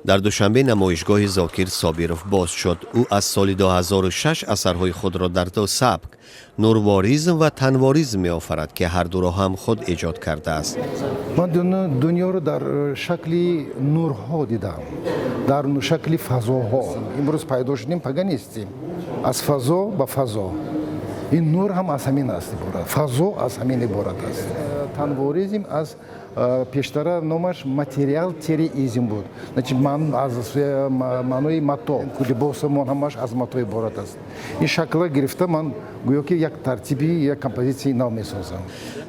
Дар Душанбе намоишгоҳи Зокир Собиров боз шуд. Ӯ аз соли 2006 асарҳои худро дар ду сабк, нурворизм ва танворизм, меофарад, ки ҳардуро ҳам худ эҷод кардааст. Ман дунёро дар шакли нурҳо дидам, дар шакли фазоҳо. Имрӯз пайдо шудем, пага нестем, аз фазо ба фазо. Ин нур ҳам аз ҳамин аст иборат, фазо аз ҳамин иборат аст. Танворизм аз пештара номаш материалтериизм буд. Значит, ман аз маънои мато, либосамон ҳамаш аз мато иборат аст. Ин шакла гирифта, ман гӯё ки як тартиби, як композитсияи нав месозам.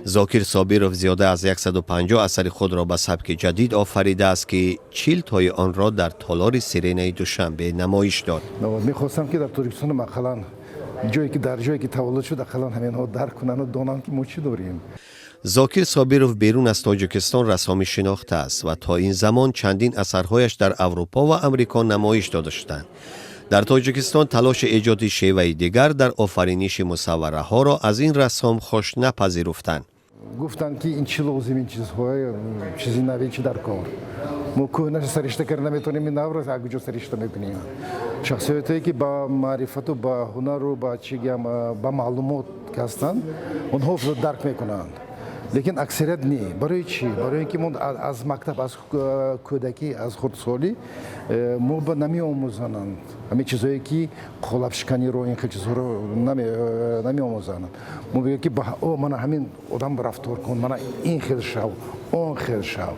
Зокир Собиров зиёда аз 150 асари худро ба сабки ҷадид офаридааст, ки 40 тои онро дар толори Сиренаи Душанбе намоиш дод. Мехостам, ки дар Тоҷикистон ақаллан ҷое ки дар ҷое ки таваллуд шуд, ақаллан ҳаминҳо дарк кунанду донанд, ки мо чӣ дорем. Зокир Собиров берун аз Тоҷикистон рассоми шинохта аст ва то ин замон чандин асарҳояш дар Аврупо ва Амрико намоиш дода шуданд. Дар Тоҷикистон талоши эҷоди шеваи дигар дар офариниши мусаввараҳоро аз ин рассом хуш напазируфтанд. Гуфтанд, ки ин чӣ лозим, ин чизҳои, чизи нави чӣ дар кор, мо кӯҳнаша саришта карда наметавонем, ин навро аз куҷо саришта мекунем? Шахсиятое, ки ба маърифату ба ҳунару ба чӣ гӯям, ба маълумот ҳастанд, онҳо дарк мекунанд, лекин аксарият не. Барои чӣ? Барои ин ки мо аз мактаб, аз кӯдакӣ, аз хурдсолӣ мо ба намеомӯзонанд ҳамин чизҳое, ки қолабшиканиро, ин хел чизҳоро намеомӯзонанд. Мо мегӯем, ки о, мана ҳамин одам рафтор кун, мана ин хел шав, он хел шав,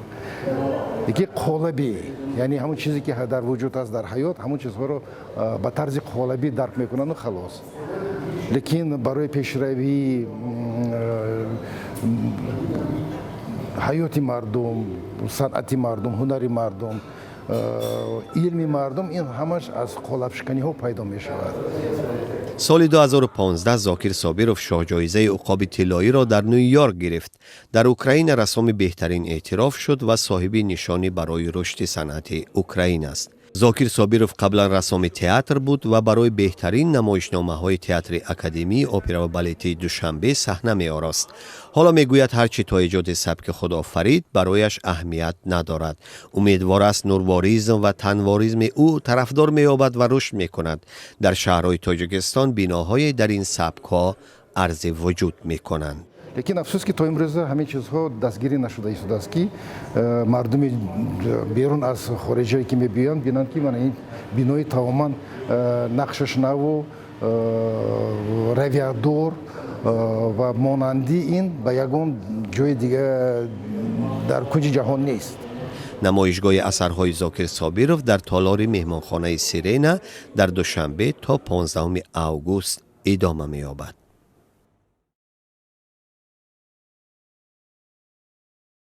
яки қолабӣ, яъне ҳамон чизе, ки дар вуҷуд аст, дар ҳаёт, ҳамон чизҳоро ба тарзи қолабӣ дарк мекунанду халос. Лекин барои пешравии ҳаёти мардум, санъати мардум, ҳунари мардум, илми мардум, ин ҳамаш аз қолабшиканиҳо пайдо мешавад. Соли 2015 Зокир Собиров шоҳҷоизаи Уқоби тиллоиро дар Ню Йорк гирифт. Дар Украина рассоми беҳтарин эътироф шуд ва соҳиби нишони барои рушди санъати Украина аст. Зокир Собиров қаблан рассоми театр буд ва барои беҳтарин намоишномаҳои Театри Академии опера ва балети Душанбе саҳна меорост. Ҳоло мегӯяд, ҳар чӣ то эҷоди сабки худ офарид, барояш аҳамият надорад. Умедвор аст, нурворизм ва танворизми ӯ тарафдор меёбад ва рушд мекунад. Дар шаҳрҳои Тоҷикистон биноҳое дар ин сабкҳо арзи вуҷуд мекунанд. Лекин афсӯс, ки то имрӯза ҳамин чизҳо дастгирӣ нашуда истодааст, ки мардуми берун аз хориҷае, ки мебиёянд, бинанд, ки мана ин бинои тамоман нақшаш наву равиядор ва монанди ин ба ягон ҷои дига дар кунҷи ҷаҳон нест. Намоишгоҳи асарҳои Зокир Собиров дар толори меҳмонхонаи Сирена дар Душанбе то 15 август идома меёбад.